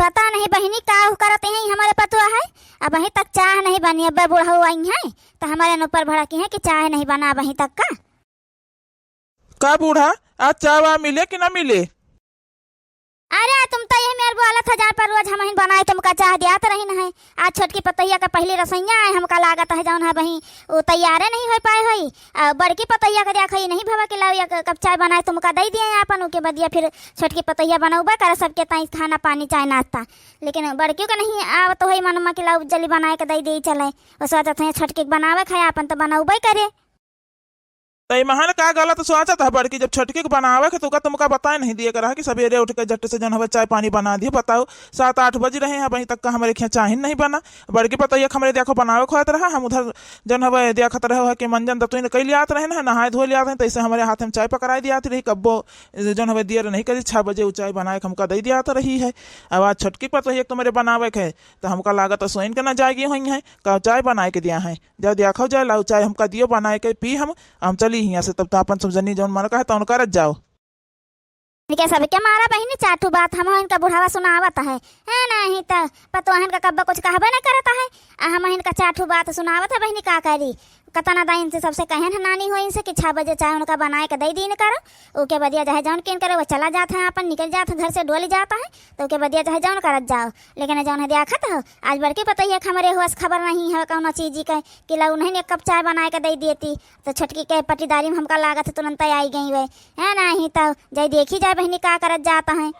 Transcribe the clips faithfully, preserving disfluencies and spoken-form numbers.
पता नहीं बहिनी का उ करत हैं हमरे पतोह है, अबहीं तक चाह नहीं बनी। अब्बे बुढ़ऊ आई हैं त हमरे न ऊपर भड़की हैं कि चाह नहीं बना अबहीं तक का। का बूढ़ा, आज चाह वाह मिले कि ना मिले? अरे तुम तो यही मेर बोलत है, जहाँ पर रोज हमहिन बनाए तुमका चाह दियात रहिन है। आज छोटकी पतोहिया का पहली रसोइया आए, हमका लागत है जौन है बही उ तैयारे नहीं होइ पाए होई। आ, बड़की पतोहिया का देखो, ई नहीं भवा कि लाओ एक कप चाय बनाए तुमका दइ दिए आपन, उके बदिया फिर छोटकी पतोहिया बनउबे करे सबके ताई खाना पानी चाय नाश्ता। लेकिन बड़कियों का नहीं आवत होई मन मा कि लाओ जल्दी बनाए के दइ दे चले। वो सोचत है छोटकी के बनावे खाए, आपन तो बनउबे करे। तई महन का गलत सोचत है बड़की, जब छोटकी के बनावे के तुका तुमका बताए नहीं दिए के रहा कि सबेरे उठ के झट से जौन हवे चाय पानी बना दिए। बताओ, सात आठ बज रहे हैं, अबहीं तक का हमरे खिया चाहिन नहीं बना। बड़की पतोहिया के हमरे देखो बनावे खोत रहा, हम उधर जौन हवे देखत रहे हो कि मंजन दतुइन कइ लियात रहे ना, नहाए धोए लियात रहे, तैसे हमरे हाथ में चाय पकड़ाए दियात रही। कब्बो जौन हवे दियर नहीं करी, छह बजे उ चाय बनाए के हमका दइ दियात रही है। अब आज छोटकी पतोहिया के तुम्हरे बनावे के है, तो हमका लागत है सोइन के ना जाएगी हुई है, का चाय बनाए के दिया है। जाओ देखो जाए, लाओ चाय हमका दियो बनाए के पी हम, हम चली हियाँ से। तब तो आपन सब जनी जौन मन का है तौन करत जाओ। इनके सबके मारा बहिनी चार ठू बात हम इनका बुढ़ावा सुनावत है, है नहीं तो पतोहन का कब्बा कुछ कहबे न करत है। आ हम इनका चार ठू बात सुनावत है बहिनी, का करी। कतना दाइन से सबसे कहेन है नानी हो इनसे कि छह बजे चाय उनका बनाए के दइ दीन करो, ओके बदिया चाहे जौन किन करे, वो चला जात है, आपन निकल जात है घर से, डोल जात है, तो ओके बदिया चाहे जौन करत जाओ। लेकिन जौन है देखत हो, आज बड़की पतोहिया के हमरे होश खबर नहीं है कौनो चीज के, कि लाओ उन्हें एक कप चाय बनाए के दइ देती, तो छोटकी के पटीदारी में हमका लागत है तुरंत आई गई वे, है नहीं तो जाई देखी जाए बहिनी का करत जात है।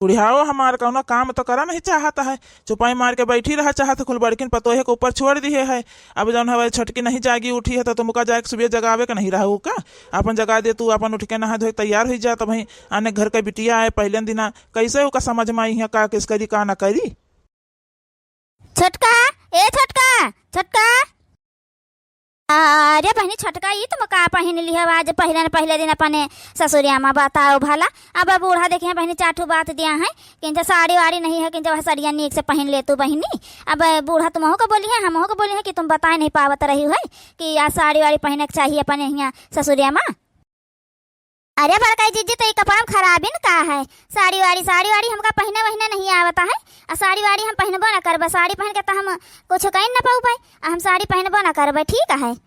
बुढ़ियाओ हमार कौनो काम तो करा नहीं चाहत है, चुपाई मार के बैठी रहा चाहत, कुल बड़किन पतोहे के ऊपर छोड़ दिए है। अब जौन हवे छोटकी नहीं जागी उठी है तो तुमका जाए के सुबह जगावे के नहीं रहा का? अपन जगा दे तू, अपन उठ के नहा धोए तैयार हुई जा, तब वहीं आने घर के बिटिया आए पहले दिना, कैसे ओका समझ में आई है का किस करी का ना करी। छोटका, ए छोटका, छोटका। अरे बहिनी छोटका, ई तुम का पहिन लिहो आज पहिले न पहिले दिन अपने ससुरिया मा? बताओ भला। अब बूढ़ा देखिहे बहिनी चार ठू बात दिया है, किंचा साड़ी वाड़ी नहीं है, किंचा वह सड़िया नीक से पहिन ले तू बहिनी। अब बूढ़ा तुमहू का बोली है, हमहू का बोली है कि तुम बताए नहीं पावत रही है कि आज साड़ी वाड़ी पहिने के चाहिए अपने हियाँ ससुरिया मा। अरे बड़काई जीजी, तो ई कपड़ा में खराबी न का है? साड़ी वाड़ी, साड़ी वाड़ी हमका पहिने वहिने नहीं आवता है, आ साड़ी वाड़ी हम पहिनबो न करबे, साड़ी पहिन के तो हम कुछ कहीं न पउबे, आ हम साड़ी पहिनबो न करबे, ठीक है।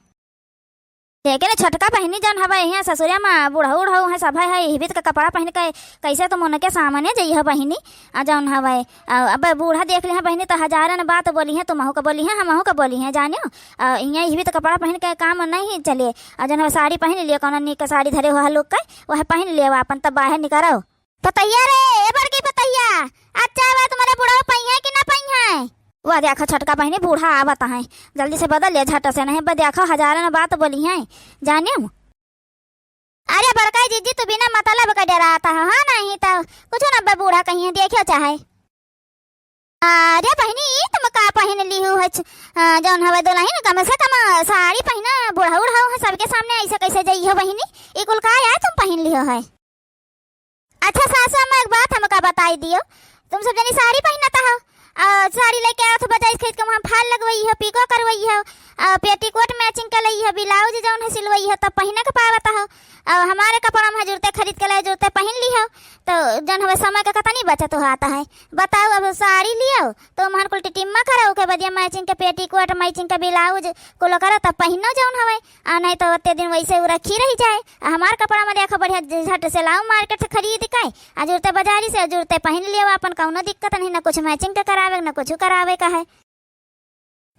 देखे ले छोटका बहिनी जौन हवे यहाँ ससुरिया मा बुढ़ऊ उढ़ऊ है, सब है, है, इहबित का कपड़ा पहिन के कैसे तुम उनके सामने जइहो बहिनी? आ जौन हवे, आ, अब बूढ़ा देख लिहे बहिनी, तो हजारन बात बोली है, तुमहू का बोली है, हमहू का बोली है, जानियो। आ, इहाँ इहबित कपड़ा पहिन के काम नहीं चले। आ जौन हवे साड़ी पहिन लियो, कौनो नीक साड़ी धरे हो हलुक के, वह पहिन लियो, आपन तब बाहर निकरो। पतैया रे, ए बड़की पतैया, अच्छा बा तुम्हारे बुढ़ऊ पइहे कि ना पइहे? वह देखो छोटका बहिनी बूढ़ा आवत है, जल्दी से बदल लियो झट से, नहीं बा देखो हजारन बात बोली है, जानियो। अरे बड़का जीजी, तू बिना मतलब के डेरात हो, हाँ? नहीं तो कुछ न बे बूढ़ा कहिए, देखियो चाहे। अरे बहिनी, ई तुम का पहिन लिहू है? छ-, अ, जौन हवे दुलहिन, कम से कम साड़ी पहिना, बूढ़ा उढ़ाऊ है, सबके सामने ऐसे कैसे जइहो बहिनी? ई कुल का यार तुम पहिन लिहो है? अच्छा सासू अम्मा, एक बात हमका बताई दियो, तुम सब जनी साड़ी पहिनत हो, आ, साड़ी लेके आवत हो, बजाइस खरीद के वहाँ फाल लगवई हो, पीको करवई हो, आ, पेटीकोट मैचिंग के लई हो, ब्लाउज जौन है सिलवई हो, तब पहिने के पावत हो। आ, हमारे कपड़ा में जुरते खरीद के लाए, जुरते पहिन ली हो, तो जौन हवे समय के कतनी बचत होत है। बताओ, अब साड़ी लियो, तो महन कुल टिटिम्मा करो, ओके बदिया मैचिंग के पेटीकोट, मैचिंग के ब्लाउज कुल करो, तब पहिनो जौन हवे। आ नहीं तो ओते दिन वैसे उ रखी रही जाए। आ हमार कपड़ा में देखो बढ़िया झट से लाओ मार्केट से खरीद के, आ जुरते बाजारी से, जुरते पहिन लियो, आपन कौनो दिक्कत नहीं, ना कुछ मैचिंग के करावे, ना कुछ करावे का है।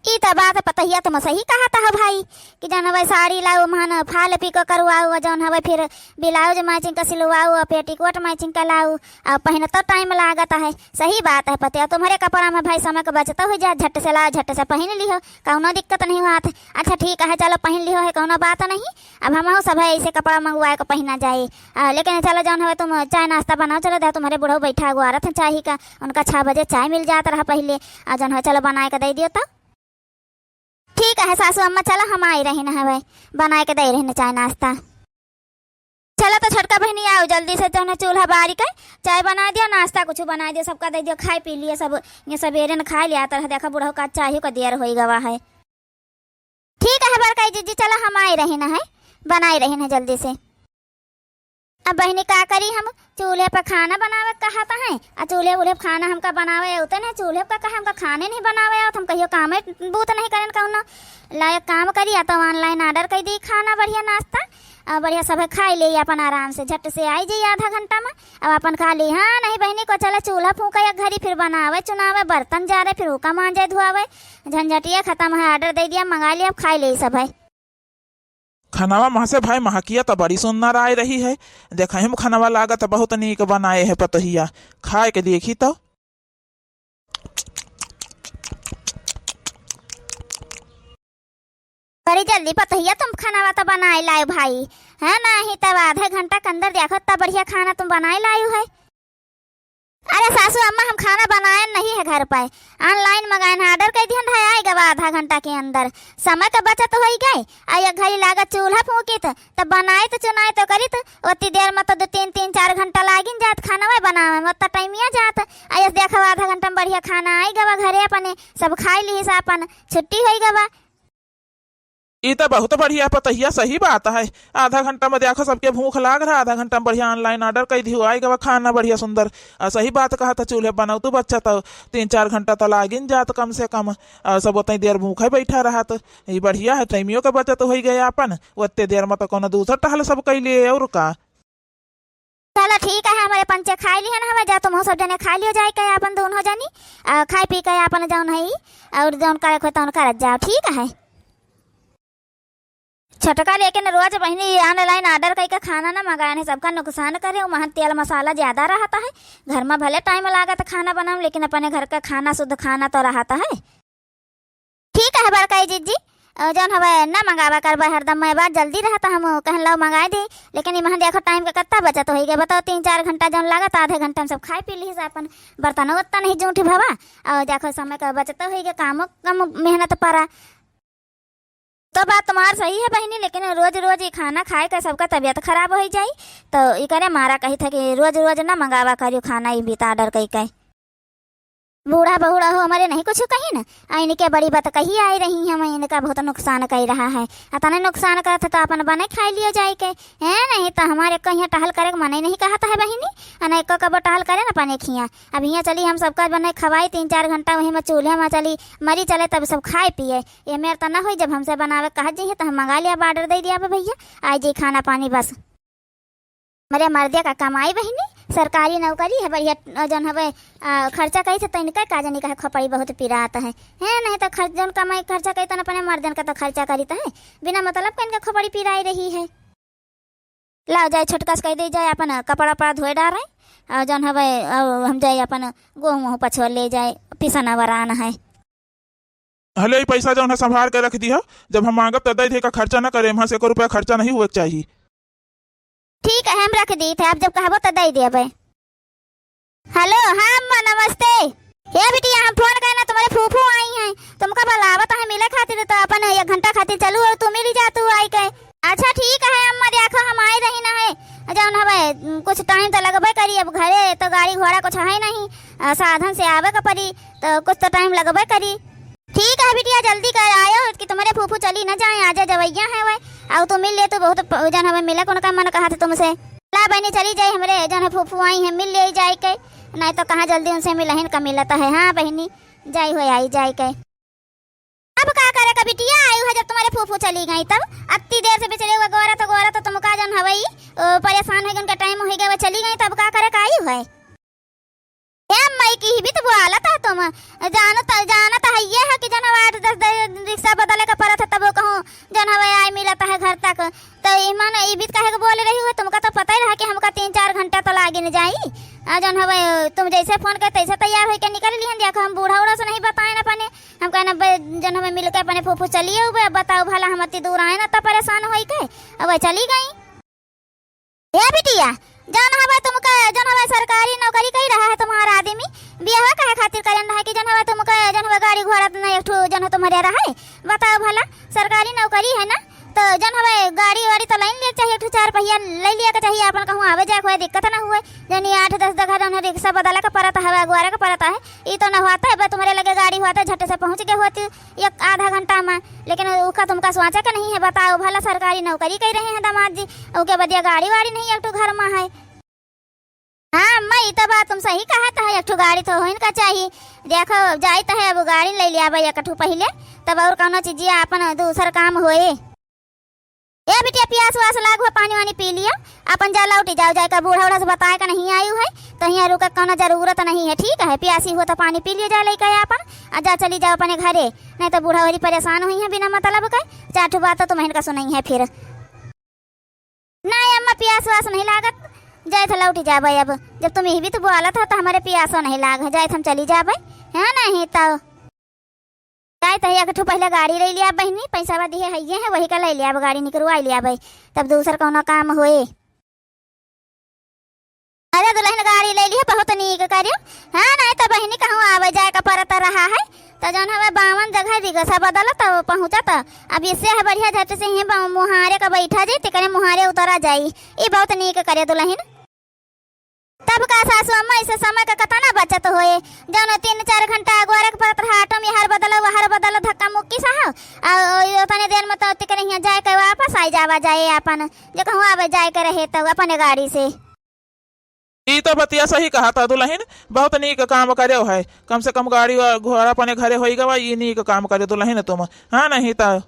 ई तो बात पतहिया तुम सही कहत हो भाई, कि जौन हवे साड़ी लाओ, महन फाल पीको करवाओ, जौन हवे फिर ब्लाउज मैचिंग का सिलवाओ, पेटीकोट मैचिंग का लाओ, आ पहिन तो टाइम लागत है। सही बात है पतिया, तुम्हारे कपड़ा में भाई समय का बचत हो जाए, झट से लाओ, झट से पहिन लिहो, कौनो दिक्कत नहीं होत। अच्छा ठीक है, चलो पहिन लिहो है, कौनो बात नहीं। अब हमहू सब है ऐसे कपड़ा मंगवाए के पहिना जाए। आ, लेकिन चलो जौन हवे तुम चाय नाश्ता बनाओ, चलो दे तुम्हारे बुढ़ऊ बैठा गुआरत है चाही का, उनका छह बजे चाय मिल जात रहा पहिले। आ जौन हवे चलो बनाए के दे दियो तो। ठीक है सासू अम्मा, चलो हम आई रही न हवे, बनाए के दे रही न चाय नाश्ता। चलो तो छोटका बहिनी आओ जल्दी से, जौन है चूल्हा बारी के चाय बना दियो, नाश्ता कुछ बना दियो, सबका दे दियो, खाए पी लियो सब। ये सबेरे न खाए लिया तरह, देखा बुढ़ऊ का चाय का देर होई गवा है। ठीक है बड़काई जीजी, चलो हम आई रही न है, बनाई रही न जल्दी से। अब बहिनी का करी हम, चूल्हे पर खाना बनावे कहत हैं, आ चूल्हे उल्हे पर खाना हमका बनावे आवते नहीं, चूल्हे पर कहा हमका खाने नहीं बनावे आवत, हम कहियो कामे बूत नहीं करेन कौनो। ला एक काम करी, या तो online order कर दी खाना, बढ़िया नाश्ता, और बढ़िया सब खाई ले अपन आराम से, झट से आई जाई आधा घंटा में। अब अपन खा ली, हाँ नहीं बहिनी को चला चूल्हा फूंका एक घड़ी, फिर बनावे चुनावे, बर्तन जारे, फिर उका मांजे धुआवे, झंझटिया खत्म है, order दे दिया, मंगा लिया, अब खाई ले सब है। खनवा महसे भाई महकिया त बड़ी सुंदर आय रही है। देखहिम खनवा लागत बहुत नीक बनाए है पतोहिया। खाए के देखी तो। बड़ी जल्दी पतोहिया तुम खनवा त बनाए लायो भाई। है नहीं तब आधे घंटा के अंदर देखो तब बढ़िया खाना तुम बनाए लायो है। अरे सासू अम्मा, हम खाना बनाएन नहीं है घर पे, online मंगाएन है, order कर दिहन है, आए गवा आधा घंटा के अंदर। समय का बचत होई गए, आ एक घड़ी लागत चूल्हा फूकित, तब बनाइत चुनाइत करित, ओत्ती देर में तो दो तीन, तीन चार घंटा लागिन जात खाना वह बनावे में, ओत्ता टाइमिया जात। आ यस देखो आधा घंटा में बढ़िया खाना आई गवा घरे, अपने सब खाई ली से अपन छुट्टी होई गवा। ई त बहुत बढ़िया पतोहिया, सही बात है। आधा घंटा में देखो सबके भूख लाग रहा, आधा घंटा में बढ़िया online order कर दियो, आइ गवा खाना बढ़िया सुंदर। आ सही बात कहा था, चूल्हे बनाओ तू बच्चा तो तीन चार घंटा तो लागिन जात कम से कम। आ सब उतनी देर भूखे बैठा रहा तो ई बढ़िया है, टाइमियों के बचत होई गया अपन, ओत्ते देर में तो कोनो दूसर टहल सब कैले और का। चलो ठीक है, हमरे पंचे खाई लिहन हवे, जा तुम सब जने खाई लियो जाए के आपन दोनों जनी, आ, खाई पी के आपन जौन है और जौन करे को तौन करत जाओ, ठीक है। छोटका लेकिन रोज बहिनी online order करके खाना ना मंगाए है, सबका नुकसान करे, वहाँ तेल मसाला ज्यादा रहता है। घर में भले टाइम लागत खाना बनाओ, लेकिन अपने घर का खाना शुद्ध खाना तो रहता है। ठीक है बड़काई जिज्जी, अ, जौन हवे ना मंगावा करबे हरदम, मैं बात जल्दी रहता, हम कहन लाओ मंगाए दे, लेकिन इमहन देखो टाइम का कत्ता बचत होई गए, बताओ तीन चार घंटा जौन लागत आधे घंटा में सब खाए पी ली से अपन बर्तन ओत्ता नहीं जूठी भवा, और देखो समय का बचत होई गए, कामो कम मेहनत पड़ा। तो बात तुम्हार सही है बहिनी, लेकिन रोज रोज ये खाना खाए का सबका तबीयत खराब होई जाई, तो इकरे मारा कही था कि रोज रोज ना मंगावा करियो खाना, ई बीता order कई के। बूढ़ा बूढ़ा हो हमरे नहीं कुछ कही न, आ इनके बड़ी बात कही आई रही हम, इनका बहुत नुकसान कई रहा है। अतने नुकसान करत तो अपन बने खाई लियो जाए के, हैं? नहीं तो हमारे कहीं टहल करे के मन ही नहीं कहता है बहिनी, आ नहीं को कबो टहल करे न अपने खिया। अब हियाँ चली हम सबका बने खवाई तीन चार घंटा वहीं में चूल्हे में चली मरी चले तब सब खाए पिए। ये मेर तो ना होई जब हमसे बनावे कहा जी है तो हम मंगा लिया, order दे दिया बे भैया, आ जी खाना पानी बस। हमरे मर्दे का कमाई बहिनी, सरकारी नौकरी है, बढ़िया, अ, जौन हवे, अ, खर्चा करी थे, तो इनका का जानी काहे खोपड़ी बहुत पिरात है। हैं, नहीं तो खर्च, जौन कमाई खर्चा करी, तन अपने मर्दन का तो खर्चा करी तो है, बिना मतलब का इनका खोपड़ी पिराई रही है। लाओ जाए छोटका से कह दे जाए, अपन कपड़ा उपड़ा धोए डारे, और जौन हवे, अ, हम जाए अपन गोहूँ वहूँ पछुआ ले जाए, पिसना वरान है। हले, ई पैसा जौन है संभार के रख दिया, जब हम मांगब त दे दे, का खर्चा न करे, वहाँ से एको रुपया खर्चा नहीं हुए के चाहिए। ठीक है, हम रख दी थे, आप जब कहबो त दे देबे। हेलो, हाँ अम्मा, नमस्ते। हे बिटिया, हम फोन करे ना, तुम्हारे फूफू आई हैं, तुमका बुलावत है मिले खातिर, तो अपन एक घंटा खातिर चलू और तू मिल जा तू आई के। अच्छा ठीक है अम्मा, देखो हम आए रही ना है, जौन हवे, कुछ टाइम तो लगबे करी, अब घरे तो गाड़ी घोड़ा कुछ है नहीं, अ, साधन से आवे के पड़ी, तो कुछ तो टाइम लगबे करी। ठीक है बिटिया, जल्दी कर आयो कि तुम्हारे फूफू चली ना जाए, आजे जवैया है वह, और तू मिल ले, तू बहुत प-, जौन हवे मिले उनका मन कहा था तुमसे। ला बहनी चली जाए, हमरे जौन है फूफू आई हैं, मिल ले जाए के, नहीं तो कहाँ जल्दी उनसे मिलहिन का मिलत है। हाँ बहनी, जाई हो आई जाए के। अब का करे का बिटिया, आयु है जब तुम्हारे फूफू चली गई तब? अत्ती देर से बिचरे हुए गोरा तो, गोरा तो तुमका जौन हवई, ओ, परेशान हो गए, उनका टाइम हो गया, वो चली गई, तब का करे का आयु है? ए अम्मा, ई की भी तो बोलत है तुम, जानत, जानत है ये है कि जौन हवा आठ दस दे-, रिक्शा बदले का परत है, तब वो कहूँ जौन हवा आई मिलत है घर तक। तो ई मन ई बीत काहे के बोले रही हो? तुमका तो पता ही रहा कि हमका तीन चार घंटा तो लागे न जाई। आ जौन हवे तुम जैसे फोन करे तैसे तैयार होके निकल लिहन। देखो हम बूढ़ा उढ़ा से नहीं बताए न अपने, हम कहना बे-, जौन हवे मिलके अपने फूफू चलिए हुए। अब बताओ भला हम अति दूर आए ना तो परेशान होई के, अब वह चली गई। ए बिटिया, जौन हवे तुमका, जौन हवे सरकारी नौकरी कई रहा है तुम्हारा आदमी, बियाह काहे खातिर करन रहा कि जौन हवे तुमका, जौन हवे गाड़ी घोड़ा न एक ठो जौन हवे तुम्हारे रहे? बताओ भला, सरकारी नौकरी है ना, तो जौन हवे गाड़ी वाड़ी तो लाइन लिया के चाहिए, एक ठो चार पहिया ले लिया के चाहिए, अपन कहूँ आवे जाए कोई दिक्कत ना हुए। जौन ये आठ दस जगह जौन है रिक्शा बदले के परत हवे, अगुआरे के परत है, ई तो ना होता है, बस तुम्हारे लगे गाड़ी होते झट से पहुँच गए होती एक आधा घंटा मा, लेकिन उका तुमका सोचे के नहीं है। बताओ भला, सरकारी नौकरी कइ रहे हैं दामाद जी, उके बदिया गाड़ी वाड़ी नहीं एक ठो घर मा है। हाँ अम्मा, ई तो बात तुम सही कहत है, एक ठो गाड़ी तो होइन का चाही। देखो, जाइत है, अब गाड़ी लइ लियाबे एक ठो पहिले, तब और कौनो चीजिया आपन दूसर काम होए। ए बिटिया, पियास वास लाग हो, पानी वानी पी लिया, आपन जा लौटी जाओ, जाए का बूढ़ा उढ़ा से बताए का नहीं आयु है, तो हियाँ रुके कौनो जरूरत नहीं है, ठीक है? पियासी हो तो पानी पी लिया जाए लइके आपन, आ जा चली जाओ अपने घरे, नहीं तो बूढ़ा होरी परेशान हुई है बिना मतलब के, चार ठो बात तो तुम इनका सुनइहैं फिर। नाहीं अम्मा, पियास वास नहीं लागत, जाइत है लौटी जाबे अब। जब तुम यही भी तो बोलत हो तो हमरे पियासो नहीं लाग है, जाइत हम चली जाबे, है नहीं तो। जाइत है एक ठो पहिले गाड़ी लइ लिया बहिनी, पैसा दिहे हइये है, वही का लइ लिया, अब गाड़ी निकरवाइ लिया भाई, तब दूसर कौनो काम होए। अरे दुलहिन, गाड़ी लइ लिहे, बहुत नीक करे। हाँ, नाहीं तो बहिनी कहूँ आवे जाए का परत रहा है, तो जौन हवे बावन जगह रिक्शा बदलत पहुँचत। अब इससे है बढ़िया झट से ही ब-, मुहारे का बैठा जाई, तिकरे मुहारे उतरा जाई। ई बहुत नीक करे दुलहिन। तब का सासू अम्मा, इसे समय का कतना बचत होए, जौन तीन चार घंटा अगोरे के परत रहा, ऑटो में हर बदलो, हर बदलो, धक्का मुक्की सहो, आ ओतने देर में तो तिकरे हियाँ जाए के वापस आइ जावा जाए आपन, जे कहूँ आवे जाए के रहे तो अपने गाड़ी से। ई तो बतिया सही कहत ह दुलहिन, बहुत नीक काम करेउ है। कम से कम गाड़ी वा-, घोड़ा अपने घरे होइ गवा, ई नीक काम करे दुलहिन तुम। हाँ, नहीं तो।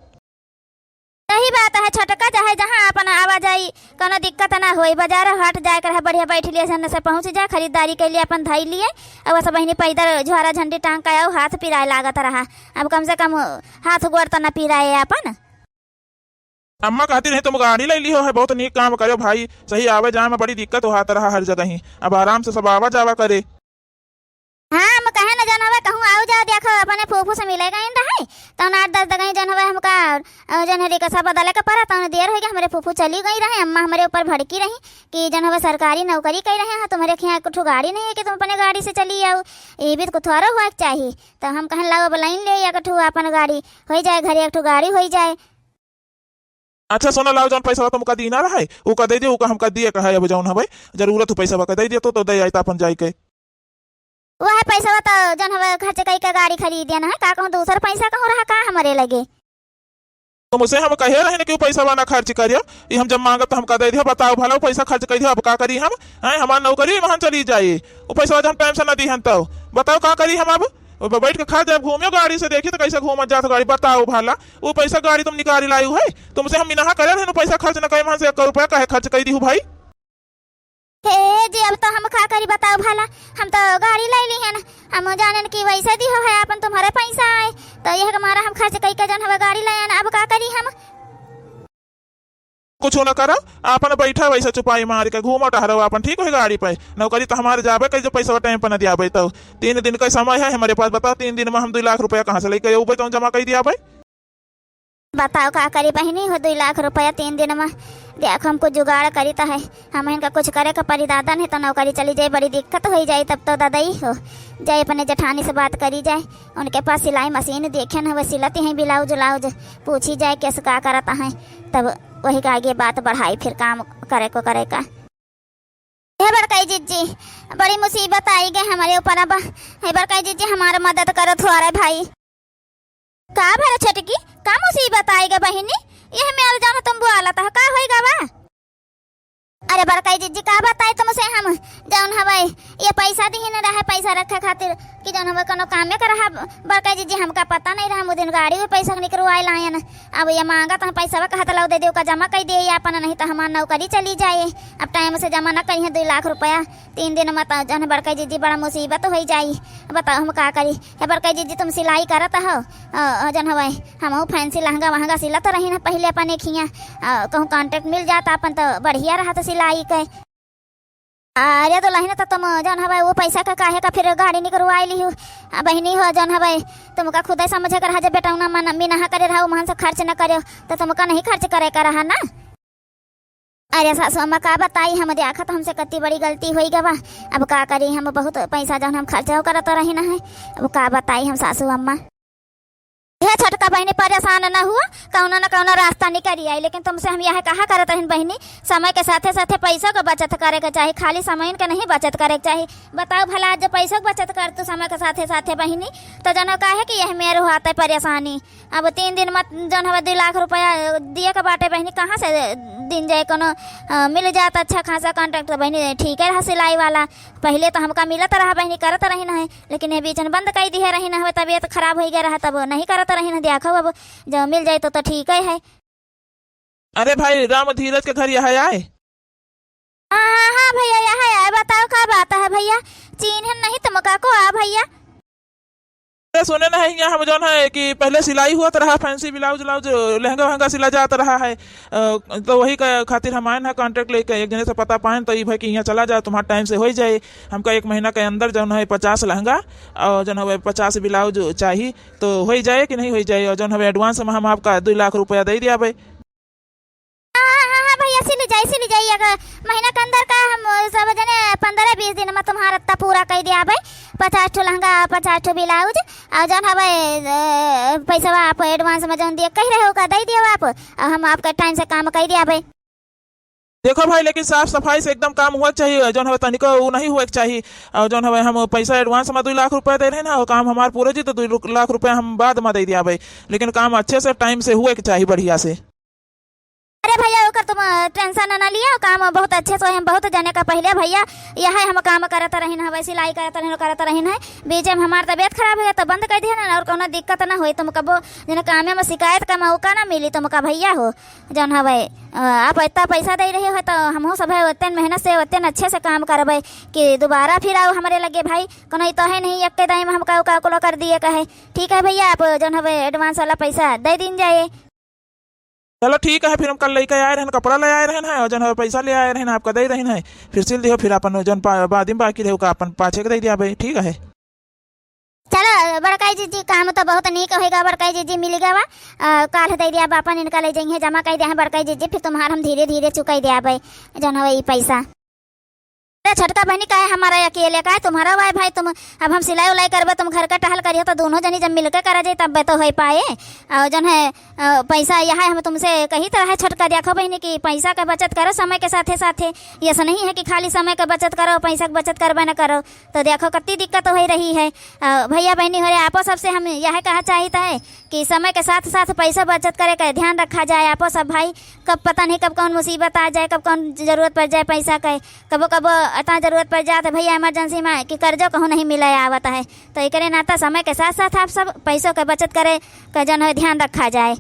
सही बात है छोटका, चाहे जहाँ अपन आवा जाई, कौनो दिक्कत ना होई। बाजार हाट जाए के रहे, बढ़िया बैठ लिए, जन से पहुँच जाए, खरीदारी के लिए अपन धई लिए। अब सब बहिनी पैदल झोरा झंडी टांग के आओ, हाथ पिराए लागत रहा। अब कम से कम हाथ गोड़ तो ना पिराए अपन। अम्मा कहती रही, "तुम गाड़ी लइ लिहो है, बहुत नीक काम करेउ भाई, सही आवे जाए में बड़ी दिक्कत होत रहा हर जगह ही, अब आराम से सब आवा जावा करे।" हाँ, हम कहे न जौन हवे कहूँ आउ जाओ, देखो अपने फूफू से मिले गइन रहे, तौन आठ दस जगह जौन हवे हमका, अ, जौन रिक्शा बदले के पड़ा, तौन देर होइ गए, हमरे फूफू चली गई रहे, अम्मा हमरे ऊपर भड़की रही कि जौन हवे सरकारी नौकरी कइ रहे हैं, तुम्हरे खियाँ एक ठो गाड़ी नहीं है कि तुम अपने गाड़ी से चली आओ, ये भी तो थोड़ा हुआ के चाही। तो हम कहन लाओ अब लइन ले एक ठो अपन गाड़ी, होइ जाए घरे एक ठो गाड़ी होइ जाए। अच्छा सुना, लाओ जौन पैसा तुमका दीना रहे, उका दइ दियो, उका हमका दिए का है, अब जौन हवे जरूरत हो पैसा का दइ दियो, तो, तो दइ आई त अपन जाई के। वह पैसा तो जौन हवे खर्च कइ के गाड़ी खरीदे ना है, का कहूँ दूसर पैसा कहूँ रहा का हमरे लगे। तुमसे हम कहे रहे न कि उ पैसा ना खर्च करियो, ई हम जब मांगब तो हमका दइ दियो, बताओ भला उ पैसा खर्च कइ दियो, अब का करी हम? हैं, हमार नौकरी वहाँ चली जाई, उ पैसा जब हम टाइम से ना दीहन तो बताओ का करी हम अब? ब-, बैठ के खा जाए, घूमियो गाड़ी से, देखी तो कैसे घूमत जात गाड़ी, बताओ भला। उ पैसा गाड़ी तुम निकाली लाई है, तुमसे हम मिनहा करे रहे, पैसा खर्च न करे, वहाँ से एक रुपया काहे खर्च कइ दिहु भाई? हे जी, अब तो हम का करी बताओ भला, हम तो गाड़ी लइ ली है ना, हम जानेन कि वैसे दिहो है आपन तुम्हरे पैसा आए, तो यह के मारा हम खर्च कइ के जौन हवे गाड़ी लइ आन, अब का करी हम? कुछ न करो, आपन बैठा वैसे चुपाई मार के घूमो टहरो आपन, ठीक है? गाड़ी पे नौकरी तो हमारे जाबे कई, जो पैसा टाइम पे न दियाबे तो। तीन दिन का समय है हमारे पास, बताओ तीन दिन में हम दो लाख रुपया कहाँ से लेके अउबे तो जमा कर दियाबे? बताओ का करी बहिनी हो, दो लाख रुपया तीन दिन में, देखो हम कुछ जुगाड़ करी तो है, हम इनका कुछ करे का परी दादा, नहीं तो नौकरी चली जाए, बड़ी दिक्कत होइ जाए, तब तो दादा ही हो जाए, अपने जेठानी से बात करी जाए। उनके पास सिलाई मशीन देखे न, वह सिलती हैं ब्लाउज उलाउज, पूछी जाए कैसे का करत हैं, तब वही का आगे बात बढ़ाई, फिर काम करे को करे का। हे बड़काई जिज्जी, बड़ी मुसीबत आई गए हमारे ऊपर अब। हे बड़काई जिज्जी, हमारा मदद करो थोड़ा भाई। का भला छोटकी, का मुसीबत आई गए बहिनी? यह मेल जान तुम बोलत हो, का होई गवा? अरे बड़काई जिज्जी, का बताई तुमसे हम, जौन हवे ये पैसा दिहिन रहे, पैसा रखे खातिर कि जौन हवे कोनो कामे के रहा, बड़काई जिज्जी, हमका पता नहीं रहा, हम उ दिन गाड़ी में पैसा निकरवाए लायन। अब ये मांगत हैं पैसा, कहत लाओ दे दे, ओका जमा कर दिए अपन, नहीं तो हमार नौकरी चली जाए। अब टाइम से जमा न करिए दो लाख रुपया, तीन दिन में तो जौन बड़काई जिज्जी बड़ा मुसीबत होइ जाई। बताओ हम का करी? हे बड़काई जिज्जी, तुम सिलाई करत हो? अ, अ, जौन हवे हमहू फैंसी लहंगा वहंगा सिलत रही ना पहिले अपने खिया। अ, कहूँ कॉन्ट्रैक्ट मिल जाता अपन तो बढ़िया रहत सिलाई के। अरे दुलहिन, तो तुम जौन हवे वो पैसा का काहे का फिर गाड़ी निकरवाई लिहू? आ बहिनी हो, जौन हवे तुमका खुदे समझे के रहा, जब बेटौना मन मिनहा करे रहा, उ मन से खर्च न करे, तो तुमका नहीं खर्च करे का रहा ना? अरे सासू अम्मा, का बताई हम, देखत हमसे कत्ती बड़ी गलती होई गवा। अब का करी हम, बहुत पैसा जौन हम खर्चा करत रही ना है, अब का बताई हम सासू अम्मा। हे छोटका बहिनी, परेशान न हुआ, कउनो न कउनो रास्ता निकरि आई। लेकिन तुमसे हम यह कहा करत रहिन बहिनी, समय के साथे साथे पैसो के बचत करे के चाही, खाली समयन के नहीं बचत करे के चाही। बताओ भला, आज जो पैसो के बचत करतू समय के साथे साथे बहिनी, तो जनो काहे कि यह मेर होत है परेशानी। अब तीन दिन मत जौन हवे दुइ लाख रुपया दिए के बाटे बहिनी, कहाँ से दिन जाए? कोनो, अ, मिल जात अच्छा खासा contract तो बहिनी ठीक है रहा सिलाई वाला। पहिले तो हमका मिलत रहा बहिनी, करत रहिन है, लेकिन ये बीच में बंद कइ दिहे रहिन हवे, तबियत खराब होइ गए रहा, तब नहीं करत रहिन है। देखो अब जो मिल जाए तो, तो ठीक है, है। अरे भाई, राम धीरज के घर यह आए? हाँ, हाँ, हाँ भैया, यह आए। बताओ का बात है भैया, चीन्हन नहीं तुमका को आ भैया। अरे सुने ना है, यहाँ हम जौन है कि पहले सिलाई हुआ तो रहा, fancy blouse व्लाउज, लहंगा वहंगा सिला जात रहा है, अ, तो वही का खातिर हम आएन है contract लेके। एक जने से पता पाएन तो ई भाई कि यहाँ चला जाओ, तुम्हारा time से होइ जाए। हमका एक महीना के अंदर जौन है पचास लहंगा और जौन है पचास blouse चाही, तो होइ जाए कि नहीं होइ जाए? और जौन है advance में हम आपका दुइ लाख रुपया दइ दिया भाई। हाँ, हाँ, हाँ, हाँ, भैया, सिल जाई, सिल जाई। एक महीना के अंदर का हम सब जने पन्द्रह बीस दिन में तुम्हारा रत्ता पूरा कइ दिया भाई। पचास ठो लहंगा, पचास ठो blouse, और जौन हवे, अ, पैसवा आप advance में जौन दिए कह रहे हो का, दइ दियो आप, और हम आपका time से काम कइ दिया भाई। देखो भाई, लेकिन साफ सफाई से एकदम काम हुआ के चाहिए, जौन हवे तनिको उ नहीं हुआ के चाहिए। और जौन हवे हम पैसा advance में दुइ लाख रुपया दे रहे ना, वो काम हमार पूरे जी तो दुइ लाख रुपया हम बाद में दे दिया भाई, लेकिन काम अच्छे से time से हुए के चाहिए, बढ़िया से। अरे भैया, ओकर तुम, अ, tension ना लिया, काम बहुत अच्छे से होई। हम बहुत जने का पहिले भैया यह है, हम काम करत रहिन हवे, सिलाई करत रहिन, करत रहिन है। बीच में हमार तबियत खराब हो गया तो बंद कर दिया ना, और कोनो दिक्कत ना होई। तुम कबो जने कामे में शिकायत का मौका ना मिली तुमका भैया हो। जौन हवे, अ, आप इतना पैसा दे रहे हो तो हमहू सब है उतने मेहनत से उतने अच्छे से काम करबे कि दोबारा फिर आओ हमरे लगे भाई। कोनो ई तो है नहीं, एक दाई में हमका उका कुलो कर दिए कहे। ठीक है भैया, आप जौन हवे advance वाला पैसा दे दीन जाए। चलो ठीक है, फिर हम कल लेके आए रहन, कपड़ा ले आए रहन है, और जौन है पैसा ले आए रहन, आपका दे रहन है, फिर सिल दिहो, फिर अपन जौन पा-, बाद में बाकी रहे, ओका अपन पाछे के दे दिया भाई, ठीक है। चलो बड़काई जीजी, काम तो बहुत नीक होइगा, बड़काई जीजी मिल गवा, अ, काल दे दिया, अपन इनका ले जाइए, जमा कर दिया है बड़काई जीजी, फिर तुम्हार हम धीरे धीरे चुकाई दिया भाई, जौन हवे ई पैसा। अरे छोटका बहिनी, काहे हमारा अकेले, काहे तुम्हारा वाय भाई, तुम, अब हम सिलाई उलाई करबे, तुम घर का टहल करियो, तो दोनों जनी जब मिलके करा जाए, तब तो हो पाए। और जौन है, अ, पैसा यह है, हम तुमसे कही तो रहे छोटका, देखो बहिनी कि पैसा का बचत करो समय के साथे साथे। ये ऐसा नहीं है कि खाली समय का बचत करो, पैसा का बचत करबे न करो, तो देखो कितनी दिक्कत हो रही है। अ, भैया बहिनी हो रे, आपो सबसे हम यह कहा चाहित है कि समय के साथ साथ पैसा बचत करे का ध्यान रखा जाए। आपो सब भाई, कब पता नहीं कब कौन मुसीबत आ जाए, कब कौन जरूरत पड़ जाए पैसा के। कबो कबो इतना जरूरत पड़ जात है भैया emergency में कि कर्जो कहूँ नहीं मिले आवत है। तो एकरे नाता समय के साथ साथ आप सब पैसों के बचत करे का जौन है ध्यान रखा जाए।